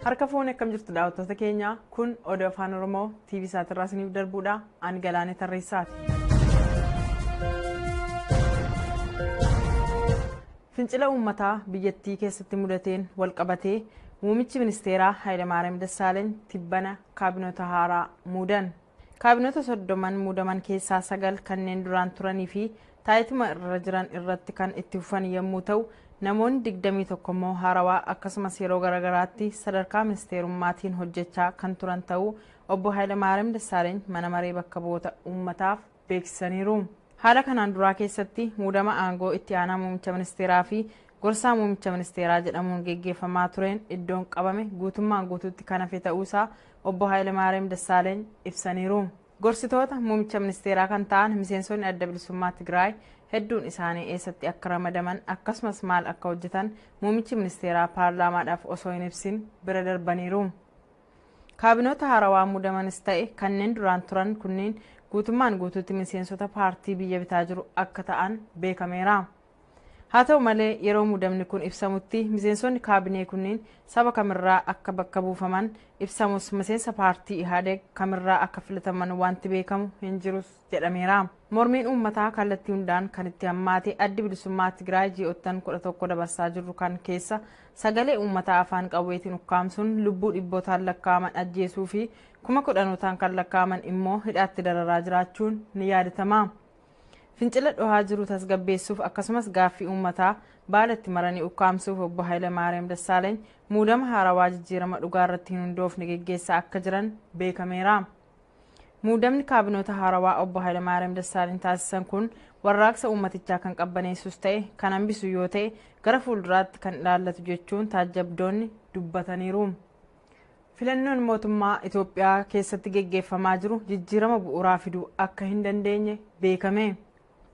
Harka fuune akkam jirtu daawwattoota keenya kun oduu afaan Oromoo TV saatirraa isiniif darbuudha. Ani Galaanee Tarreessaati. Fincila uummataa biyyattii keessatti mudateen walqabatee muummichi ministeeraa Hayilamaariyaam Dassaaleeny tibbana kaabinota haaraa muudan. Kaabinota 30 muudaman keessaa 9 kanneen duraan turanii fi taayituma irra jiran irratti kan itti fufan yommuu ta'u, namoonni 21 immoo haarawaa akkasumas yeroo garaagaraatti sadarkaa ministeerummaatiin hojjechaa kan turan ta'uu obbo Hayilamaariyaam Dassaaleeny mana maree bakka bu'oota uummataaf beeksisaniiru. Haala kanaan duraa keessatti muudama aangoo itti aanaa muummicha ministeeraa fi gorsaa muummicha ministeeraa jedhamuun geggeeffamaa tureen iddoon qabame guutummaan guutuutti kan hafe ta'uusaa obbo Hayilamaariyaam Dassaaleeny ibsaniiru. Gorsitoota muummicha ministeeraa kan ta'an miseensonni adda bilisummaa Tigraay hedduun isaanii eessatti akka ramadaman akkasumas maal akka hojjetan muummichi ministeeraa paarlaamaadhaaf osoo hin ibsin bira darbaniiru. Kaabinoota haarawaa muudamanis ta'e kanneen duraan turan kunneen guutummaan guutuutti miseensota paartii biyya bitaa jiru akka ta'an beekameera. Haa ta'u malee yeroo muudamni kun ibsamutti miseensonni kaabinee kunneen saba kamirraa akka bakka buufaman ibsamus miseensa paartii Ihaadeg kamirraa akka filataman wanti beekamu hin jirus jedhameera. Mormiin uummataa kallattii hundaan kan itti hammaate addi bilisummaa Tigraay ji'oottan 11 dabarsaa jirru kan keessa sagalee uummataa afaan qawweetiin ukkaamsuun lubbuu dhibbootaan lakkaa'aman ajjeesuu fi kuma kudhanootaan kan lakkaa'aman immoo hidhaatti dararaa jiraachuun ni yaadatama. Fincila dhohaa jiru tasgabbeessuuf akkasumas gaaffii uummataa baalatti maranii ukkaamsuuf obbo Hayilamaariyaam Dassaaleeny muudama haarawaa jijjiirama dhugaa irratti hin hundoofne geggeessaa akka jiran beekameera. Muudamni kaabinoota haarawaa obbo Hayilamaariyaam Dassaaleeny taasisan kun warraaqsa uummatichaa kan qabbaneessus ta'e kan hambisu yoo ta'e gara fuulduraatti kan ilaallatu jechuun taajjabdoonni dubbataniiru. Filannoon mootummaa Itoophiyaa keessatti geggeeffamaa jiru jijjiirama bu'uuraa fiduu akka hin dandeenye beekame.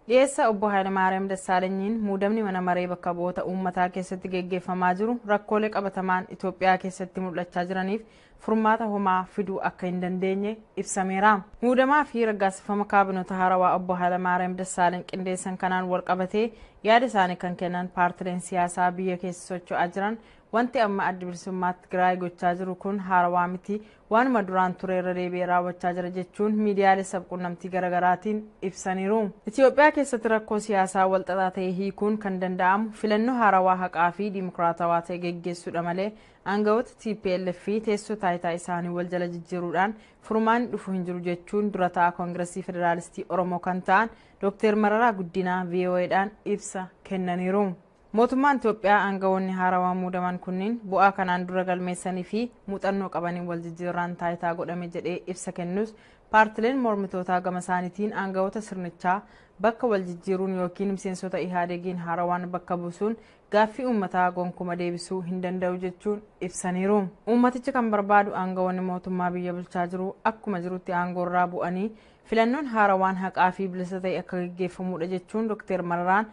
Dhiyeessa obbo Hayilamaariyaam Dassaalenyiin muudamni mana maree bakka bu'oota uummataa keessatti geggeeffamaa jiru rakkoolee qabatamaan Itoophiyaa keessatti mul'achaa jiraniif furmaata homaa fiduu akka hin dandeenye ibsameera. Muudamaa fi raggaasifama kaabinoota haarawaa obbo Hayilamaariyaam Dassaaleeny qindeessan kanaan wal qabatee yaada isaanii kan kennan paartileen siyaasaa biyya keessa socho'aa jiran wanti amma adda bilisummaa Tigraay gochaa jiru kun haarawaa miti waanuma duraan ture irra deebi'ee raawwachaa jira jechuun miidiyaalee sabquunnamtii garaagaraatiin ibsaniiru. Itoophiyaa keessatti rakkoo siyaasaa walxaxaa ta'e hiikuun kan danda'amu filannoo haarawaa haqaa fi dimokiraatawaa ta'e geggeessuudha malee aangawoota TPLF fi teessoo taayitaa isaanii wal jala jijjiiruudhaan furmaanni dhufu hin jiru jechuun dura ta'a Koongiresii Federaalistii Oromoo kan ta'an Dr. Mararaa Guddinaa VOAdhaan ibsa kennaniiru. Mootummaan Itoophiyaa aangawoonni haarawaa muudaman kunneen bu'aa kanaan dura galmeessanii fi muuxannoo qabaniin wal jijjiirraan taayitaa godhame jedhee ibsa kennus paartileen mormitootaa gama isaaniitiin aangawoota sirnichaa bakka wal jijjiiruun yookiin miseensota Ihaadegiin haarawaan bakka buusuun gaaffii uummataa gonkuma deebisuu hin danda'u jechuun ibsaniiru. Uummatichi kan barbaadu aangawoonni mootummaa biyya bulchaa jiru akkuma jirutti aangoorraa bu'anii filannoon haarawaan haqaa fi bilisa ta'e akka geggeeffamudha jechuun Dr. Mararaan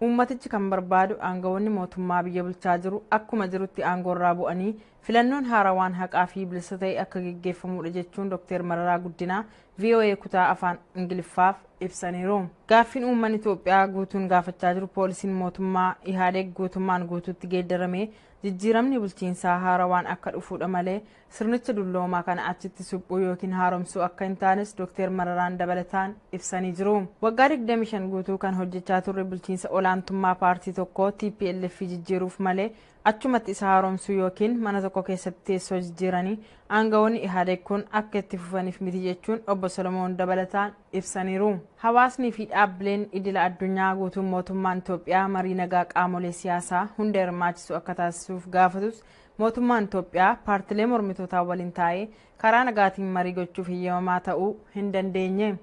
Uummatichi kan barbaadu aangawoonni mootummaa biyya bulchaa jiru akkuma jirutti aangoorraa bu'anii filannoon haarawaan haqaa fi bilisa ta'e akka geggeeffamudha jechuun Dr. Mararaa Guddinaa VOA kutaa afaan Ingiliffaaf ibsaniiru. Gaaffiin uummanni Itoophiyaa guutuun gaafachaa jiru poolisiin mootummaa Ihaadeg guutummaan guutuutti geeddaramee jijjiiramni bulchiinsaa haarawaan akka dhufuudha malee sirnicha dulloomaa kana achitti suphuu yookiin haaromsuu akka hin taanes Dr. Mararaan dabalataan ibsanii jiru. Waggaa 25 guutuu kan hojjechaa turre bulchiinsa olaantummaa paartii tokkoo TPLF jijjiiruuf malee achumatti isa haaromsuu yookiin mana tokko keessatti teessoo jijjiiranii aangawoonni Ihaadeg kun akka itti fufaniif miti jechuun obbo Solomoon dabalataan ibsaniiru. Hawaasnii fi dhaabbileen idila addunyaa guutuun mootummaan Itoophiyaa marii nagaa qaamolee siyaasaa hunda hirmaachisu akka taasisuuf gaafatus mootummaan Itoophiyaa paartilee mormitootaa waliin taa'ee karaa nagaatiin marii gochuuf heeyyamamaa ta'uu hin dandeenye.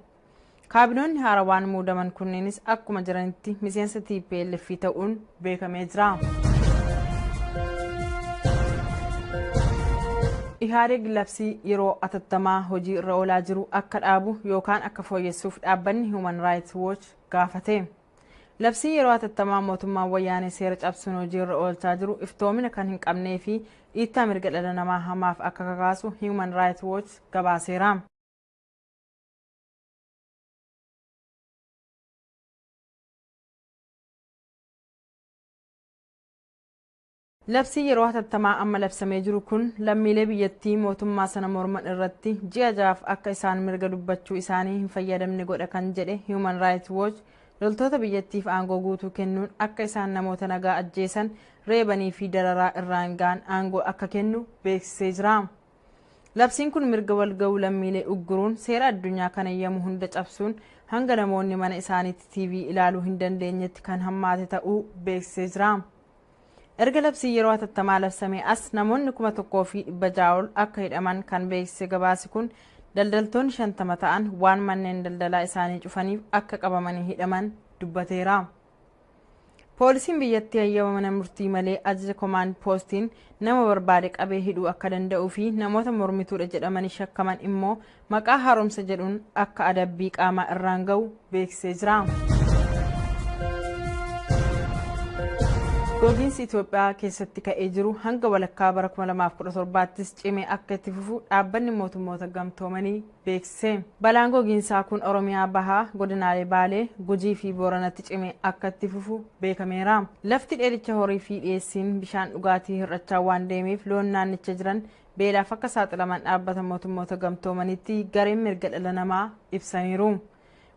Kaabinoonni haarawaan muudaman kunneenis akkuma jiranitti miseensa TPLF ta'uun beekamee jira. Ihaadeg labsii yeroo atattamaa hojii irra oolaa jiru akka dhaabu yookaan akka fooyyessuuf dhaabbanni Human Rights Watch gaafate. Labsii yeroo atattamaa mootummaan wayyaanee seera cabsuun hojii irra oolchaa jiru iftoomina kan hin qabnee fi dhiittaa mirga dhala namaa hamaaf akka kakaasu Human Rights Watch gabaaseera. Labsii yeroo hatattamaa amma labsamee jiru kun lammiilee biyyattii mootummaa sana morman irratti ji'a 6 akka isaan mirga dubbachuu isaanii hin fayyadamne godha kan jedhe Human Rights Watch loltoota biyyattiif aangoo guutuu kennuun akka isaan namoota nagaa ajjeesan, reebanii fi dararaa irraan ga'an aangoo akka kennu beeksisee jira. Labsiin kun mirga walga'uu lammiilee ugguruun seera addunyaa kan eeyyamu hunda cabsuun hanga namoonni mana isaaniitti TV ilaaluu hin dandeenyetti kan hammaate ta'uu beeksisee jira. Erga labsii yeroo hatattamaa labsamee as namoonni 1600 ol akka hidhaman kan beeksise gabaasi kun daldaltoonni 50 ta'an waan manneen daldalaa isaanii cufaniif akka qabamanii hidhaman dubbateera. Poolisiin biyyattii hayyama mana murtii malee ajaja komaand poostiin nama barbaade qabee hidhuu akka danda'uu fi namoota mormituudha jedhamanii shakkaman immoo maqaa haaromsa jedhuun akka adabbii qaamaa irraan ga'u beeksisee jira. Gogiinsi Itoophiyaa keessatti ka'ee jiru hanga walakkaa bara 2017ttis cimee akka itti fufu dhaabbanni mootummoota gamtoomanii beeksise. Balaan gogiinsaa kun Oromiyaa Bahaa, godinaalee Baalee, Gujii fi Booranatti cimee akka itti fufu beekameera. Lafti dheedicha horii fi dhiyeessiin bishaan dhugaatii hir'achaa waan deemeef loon naannicha jiran beelaaf akka saaxilaman dhaabbata mootummoota gamtoomaniitti gareen mirga dhala namaa ibsaniiru.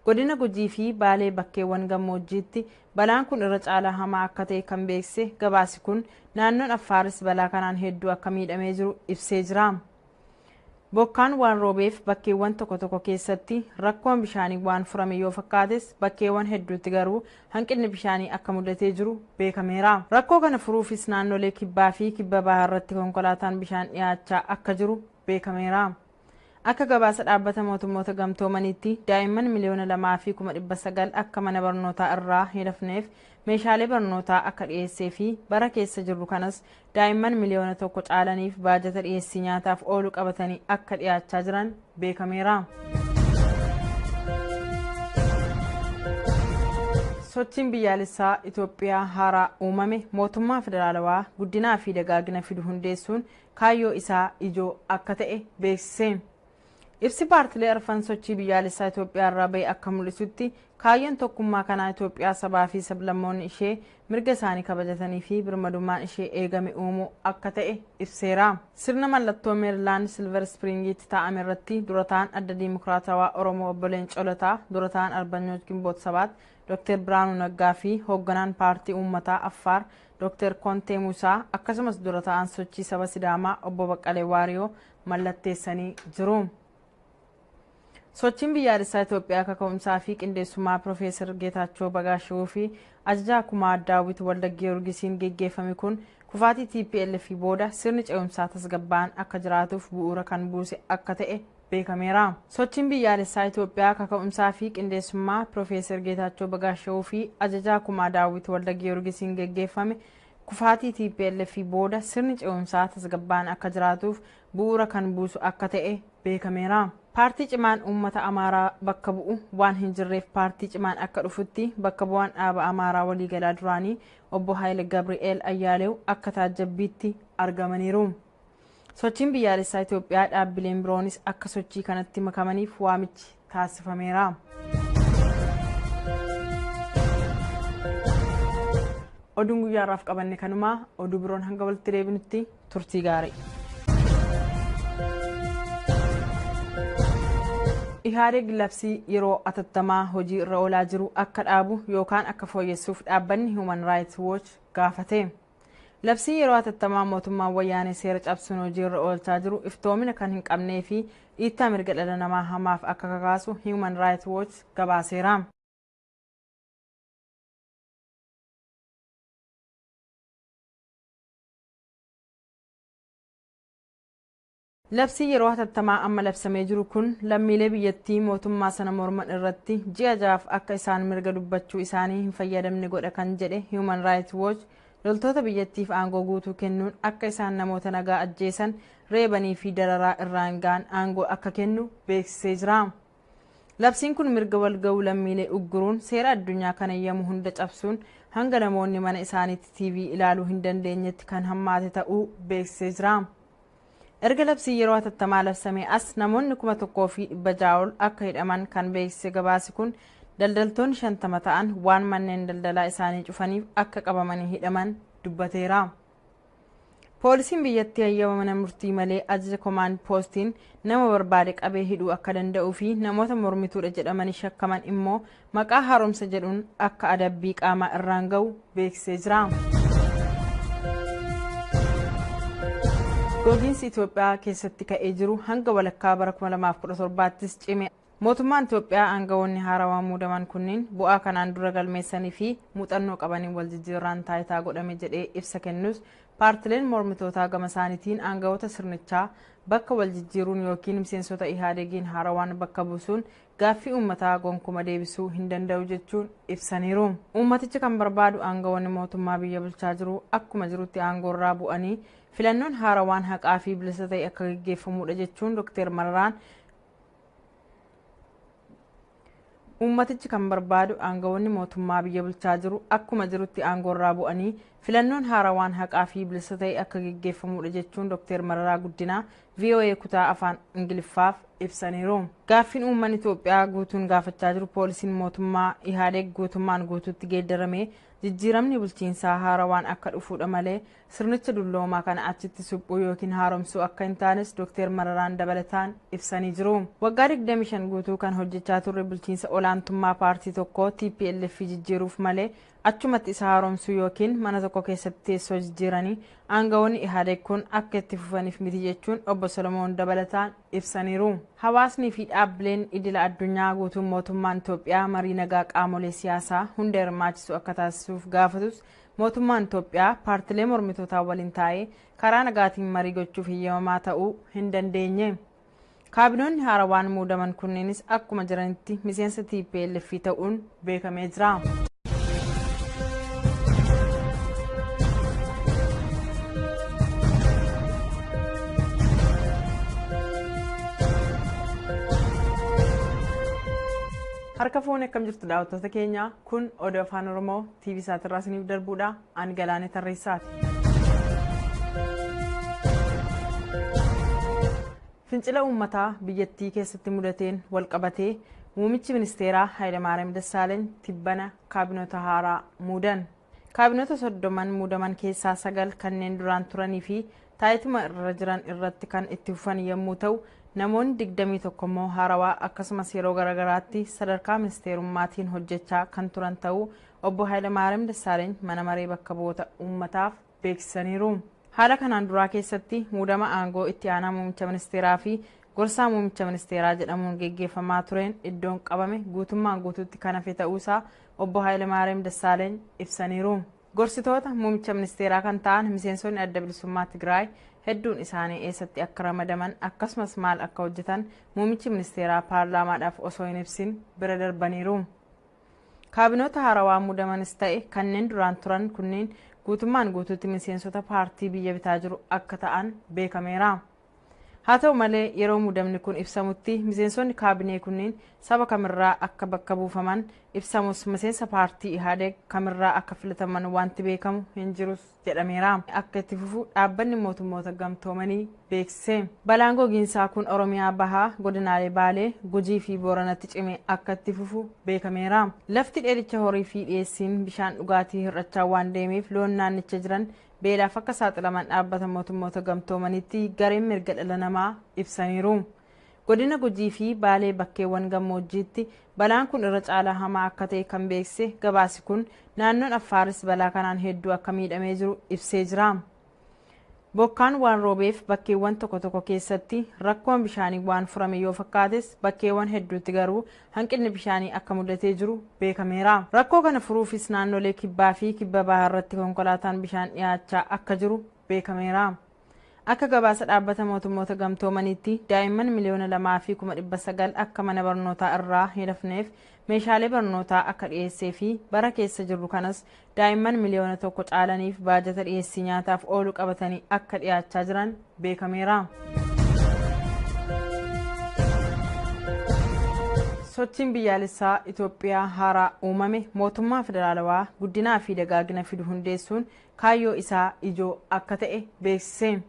Godina Gujii fi Baalee bakkeewwan gammoojjiitti balaan kun irra caalaa hamaa akka ta'e kan beeksise gabaasi kun naannoon Affaaris balaa kanaan hedduu akka miidhamee jiru ibsee jira. Bokkaan waan roobeef bakkeewwan tokko tokko keessatti rakkoon bishaanii waan furame yoo fakkaates bakkeewwan hedduutti garuu hanqinni bishaanii akka mudatee jiru beekameera. Rakkoo kana furuufis naannolee kibbaa fi kibba bahaa irratti konkolaataan bishaan dhiyaachaa akka jiru beekameera. Akka gabaasa dhaabbata mootummoota gamtoomaniitti daa'imman 2,900,000 akka mana barnootaa irraa hin hafneef meeshaalee barnootaa akka dhiyeessee fi bara keessa jirru kanas daa'imman 1 miliyoona caalaniif baajata dhiyeessii nyaataaf oolu qabatanii akka dhiyaachaa jiran beekameera. Sochiin biyyaalessaa Itoophiyaa haaraa uumame mootummaa federaalawaa guddinaa fi dagaagina fidu hundeessuun kaayyoo isaa ijoo akka ta'e beeksise. Ibsi paartilee arfan sochii biyyaalessaa Itoophiyaa irraa bahe akka mul'isutti kaayyoon tokkummaa kanaa Itoophiyaa sabaa fi sablammoonni ishee mirga isaanii kabajatanii fi birmadummaan ishee eegame uumuu akka ta'e ibseera. Sirna mallattoo Meerilaand Silver Springiitti taa'ame irratti durataan adda diimokiraatawaa Oromoo obbo Leencoo Lataa, durataan Arbanyoot Ginboot Sabaat, Dr. Biraanuu Naggaa fi hoogganaan paartii uummataa Affaar Dr. Kontee Musaa akkasumas durataan sochii saba Sidaamaa obbo Baqqalee Waariyoo mallatteessanii jiru. Sochiin biyyaalessaa Itoophiyaa kaka'umsaa fi qindeessummaa Piroofeesar Geetaachoo Bagaashuu fi ajajaa kumaa Daawit Walda Giyoorgisiin geggeeffame kun kufaatii TPLF booda sirni ce'umsaa tasgabbaa'aan akka jiraatuuf bu'uura kan buuse akka ta'e beekameera. Sochiin biyyaalessaa Itoophiyaa kaka'umsaa fi qindeessummaa Piroofeesar Geetaachoo Bagaashuu fi ajajaa kumaa Daawit Walda Giyoorgisiin geggeeffame kufaatii TPLF booda sirni ce'umsaa tasgabbaa'aan akka jiraatuuf bu'uura kan buusu akka ta'e beekameera. Paartii cimaan uummata Amaaraa bakka bu'u waan hin jirreef paartii cimaan akka dhufutti bakka bu'aan dhaaba Amaaraa waliigalaa duraanii obbo Haayile Gabri'eel Ayyaaleew akka taajjabbiitti argamaniiru. Sochiin biyyaalessaa Itoophiyaa dhaabbileen biroonis akka sochii kanatti makamaniif waamichi taasifameera. Oduun guyyaa har'aaf qabanne kanumaa oduu biroon hanga walitti deebinutti turtii gaarii. Ihaadeg labsii yeroo atattamaa hojii irra oolaa jiru akka dhaabu yookaan akka fooyyessuuf dhaabbanni Human Rights Watch gaafate. Labsii yeroo atattamaa mootummaan wayyaanee seera cabsuun hojii irra oolchaa jiru iftoomina kan hin qabnee fi dhiittaa mirga dhala namaa hamaaf akka kakaasu Human Rights Watch gabaaseera. Labsii yeroo hatattamaa amma labsamee jiru kun lammiilee biyyattii mootummaa sana morman irratti ji'a 6 akka isaan mirga dubbachuu isaanii hin fayyadamne godha kan jedhe Human Rights Watch loltoota biyyattiif aangoo guutuu kennuun akka isaan namoota nagaa ajjeesan, reebanii fi dararaa irraan ga'an aangoo akka kennu beeksisee jira. Labsiin kun mirga walga'uu lammiilee ugguruun seera addunyaa kan eeyyamu hunda cabsuun hanga namoonni mana isaaniitti TV ilaaluu hin dandeenyetti kan hammaate ta'uu beeksisee jira. Erga labsii yeroo hatattamaa labsamee as namoonni 1600 ol akka hidhaman kan beeksise gabaasi kun daldaltoonni 50 ta'an waan manneen daldalaa isaanii cufaniif akka qabamanii hidhaman dubbateera. Poolisiin biyyattii hayyama mana murtii malee ajaja komaand poostiin nama barbaade qabee hidhuu akka danda'uu fi namoota mormituudha jedhamanii shakkaman immoo maqaa haaromsa jedhuun akka adabbii qaamaa irraan ga'u beeksisee jira. Gogiinsi Itoophiyaa keessatti ka'ee jiru hanga walakkaa bara 2017ttis cime. Mootummaan Itoophiyaa aangawoonni haarawaa muudaman kunniin bu'aa kanaan dura galmeessanii fi muuxannoo qabaniin wal jijjiirraan taayitaa godhame jedhee ibsa kennus, paartileen mormitootaa gama isaaniitiin aangawoota sirnichaa bakka wal jijjiiruun yookiin miseensota Ihaadegiin haarawaan bakka buusuun gaaffii uummataa gonkuma deebisuu hin danda'u jechuun ibsaniiru. Uummatichi kan barbaadu aangawoonni mootummaa biyya bulchaa jiru akkuma jirutti aangoorraa bu'anii filannoon haarawaan haqaa fi bilisa ta'e akka gaggeeffamudha jechuun Dr. Mararaan. Uummatichi kan barbaadu aangawoonni mootummaa biyya bulchaa jiru akkuma jirutti aangoorraa bu'anii filannoon haarawaan haqaa fi bilisa ta'e akka gaggeeffamudha jechuun Dr. Mararaa Guddinaa VOA kutaa afaan Ingiliffaaf ibsaniiru. Gaaffiin uummanni Itoophiyaa guutuun gaafachaa jiru poolisiin mootummaa Ihaadeeg guutummaan guutuutti geeddaramee jijjiiramni bulchiinsaa haarawaan akka dhufuudha malee sirnicha dulloomaa kana achitti suphuu yookiin haaromsuu akka hin taanes Dr. Mararaan dabalataan ibsanii jiru. Waggaa 25 guutuu kan hojjechaa turre bulchiinsa olaantummaa paartii tokkoo TPLF jijjiiruuf malee achumatti isa haaromsuu yookiin mana tokko keessatti teessoo jijjiiranii aangawoonni Ihaadeeg kun akka itti fufaniif miti jechuun obbo Solomoon dabalataan ibsaniiru. Hawaasnii fi dhaabbileen idila addunyaa guutuun mootummaan Itoophiyaa marii nagaa qaamolee siyaasaa hunda hirmaachisu akka taasisuuf gaafatus, mootummaan Itoophiyaa paartilee mormitootaa waliin taa'ee karaa nagaatiin marii gochuuf heeyyamamaa ta'uu hin dandeenye. Kaabinoonni haarawaan muudaman kunneenis akkuma jiranitti miseensa TPLF ta'uun beekamee jira. Harka fuunee, akkam jirtu daawwattoota keenya? Kun oduu afaan Oromoo TV saatirraa isiniif darbuudha. Ani Galaanee Tarreessaati. Fincila uummataa biyyattii keessatti mudateen walqabatee muummichi ministeeraa Hayilamaariyaam Dassaaleeny tibbana kaabinota haaraa muudan. Kaabinota 30n muudaman keessaa 9 kanneen duraan turanii fi taayituma irra jiran irratti kan itti fufan yommuu ta'u, namoonni 21 immoo haarawaa akkasumas yeroo garaagaraatti sadarkaa ministeerummaatiin hojjechaa kan turan ta'uu obbo Hayilamaariyaam Dassaaleeny mana maree bakka bu'oota uummataaf beeksisaniiru. Haala kanaan duraa keessatti muudama aangoo itti aanaa muummicha ministeeraa fi gorsaa muummicha ministeeraa jedhamuun geggeeffamaa tureen iddoon qabame guutummaan guutuutti kan hafe ta'uusaa obbo Hayilamaariyaam Dassaaleeny ibsaniiru. Gorsitoota muummicha ministeeraa kan ta'an miseensonni Adda Bilisummaa Tigraay hedduun isaanii eessatti akka ramadaman akkasumas maal akka hojjetan muummichi ministeeraa paarlaamaadhaaf osoo hin ibsin bira darbaniiru. Kaabinoota haarawaa muudamanis ta'e kanneen duraan turan kunneen guutummaan guutuutti miseensota paartii biyya bitaa jiru akka ta'an beekameera. Haa ta'u malee, yeroo muudamni kun ibsamutti miseensonni kaabinee kunneen saba kamirraa akka bakka buufaman ibsamus, miseensa paartii Ihaadeeg kamirraa akka filataman wanti beekamu hin jirus jedhameera. Akka itti fufu dhaabbanni mootummoota gamtoomanii beeksise. Balaan gogiinsaa kun Oromiyaa Bahaa godinaalee Baalee, Gujii fi Booranatti cime akka itti fufu beekameera. Lafti dheedicha horii fi dhiyeessiin bishaan dhugaatii hir'achaa waan deemeef loon naannicha jiran beelaaf akka saaxilaman dhaabbata mootummoota gamtoomanitti gareen mirga dhala namaa ibsaniiru. Godina Gujii fi Baalee bakkeewwan gammoojjiitti balaan kun irra caalaa hamaa akka ta'e kan beeksise gabaasi kun, naannoon Affaaris balaa kanaan hedduu akka miidhamee jiru ibsee jira. Bokkaan waan roobeef bakkeewwan tokko tokko keessatti rakkoon bishaanii waan furame yoo fakkaates, bakkeewwan hedduutti garuu hanqinni bishaanii akka mudatee jiru beekameera. Rakkoo kana furuufis naannolee kibbaa fi kibba bahaa irratti konkolaataan bishaan dhiyaachaa akka jiru beekameera. Akka gabaasa dhaabbata mootummoota gamtoomaniitti daa'imman 2,900,000 akka mana barnootaa irraa hin hafneef meeshaalee barnootaa akka dhiyeessee fi bara keessa jirru kanas daa'imman 1 miliyoona caalaniif baajata dhiyeessii nyaataaf oolu qabatanii akka dhiyaachaa jiran beekameera. Sochiin biyyaalessaa Itoophiyaa haaraa uumame mootummaa federaalawaa guddinaa fi dagaagina fidu hundeessuun kaayyoo isaa ijoo akka ta'e beeksise.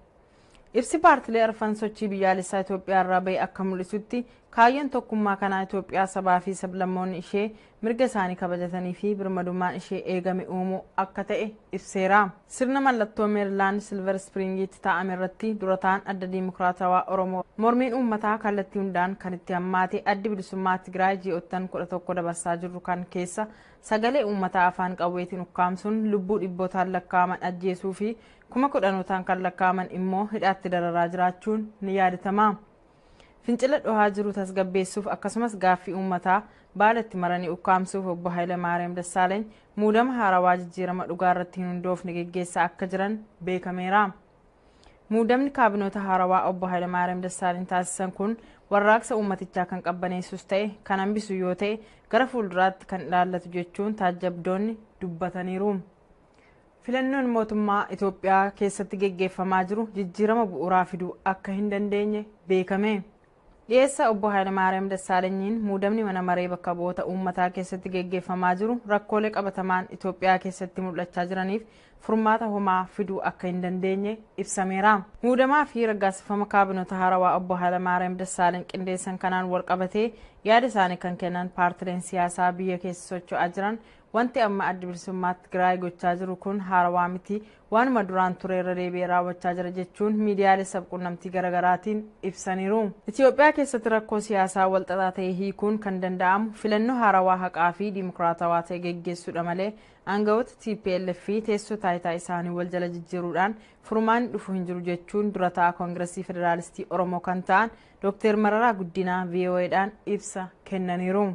Ibsi paartilee arfan sochii biyyaalessaa Itoophiyaa irraa bahe akka mul'isutti, kaayyoon tokkummaa kanaa Itoophiyaa sabaa fi sablammoonni ishee mirga isaanii kabajatanii fi birmadummaan ishee eegame uumuu akka ta'e ibseera. Sirna mallattoo Meerilaand Silver Springiitti taa'ame irratti durataan Adda Diimokiraatawaa Oromoo, mormiin uummataa kallattii hundaan kan itti hammaate Addi Bilisummaa Tigraay ji'oottan 11 dabarsaa jirru kan keessa sagalee uummataa afaan qawweetiin ukkaamsuun lubbuu dhibbootaan lakkaa'aman ajjeesuu fi kuma kudhanootaan kan lakkaa'aman immoo hidhaatti dararaa jiraachuun ni yaadatama. Fincila dhohaa jiru tasgabbeessuuf akkasumas gaaffii uummataa baalatti maranii ukkaamsuuf obbo Hayilamaariyaam Dassaaleeny muudama haarawaa jijjiirama dhugaa irratti hin hundoofne geggeessaa akka jiran beekameera. Muudamni kaabinoota haarawaa obbo Hayilamaariyaam Dassaaleeny taasisan kun warraaqsa uummatichaa kan qabbaneessus ta'e kan hambisu yoo ta'e gara fuulduraatti kan ilaallatu jechuun taajjabdoonni dubbataniiru. Filannoon mootummaa Itoophiyaa keessatti geggeeffamaa jiru jijjiirama bu'uuraa fiduu akka hin dandeenye beekame. Dhiyeessa obbo Hayilamaariyaam Dassaalenyiin muudamni mana maree bakka bu'oota uummataa keessatti geggeeffamaa jiru rakkoolee qabatamaan Itoophiyaa keessatti mul'achaa jiraniif furmaata homaa fiduu akka hin dandeenye ibsameera. Muudamaa fi raggaasifama kaabinota haarawaa obbo Hayilamaariyaam Dassaaleeny qindeessan kanaan wal qabatee yaada isaanii kan kennan paartileen siyaasaa biyya keessa socho'aa jiran, wanti amma Adda Bilisummaa Tigraay gochaa jiru kun haarawaa miti, waanuma duraan ture irra deebi'ee raawwachaa jira jechuun miidiyaalee sabquunnamtii garaagaraatiin ibsaniiru. Itoophiyaa keessatti rakkoo siyaasaa walxaxaa ta'e hiikuun kan danda'amu filannoo haarawaa haqaa fi dimokiraatawaa ta'e geggeessuudha malee aangawoota TPLF fi teessoo taayitaa isaanii wal jala jijjiiruudhaan furmaanni dhufu hin jiru jechuun dura ta'a Koongiresii Federaalistii Oromoo kan ta'an Dr. Mararaa Guddinaa VOAdhaan ibsa kennaniiru.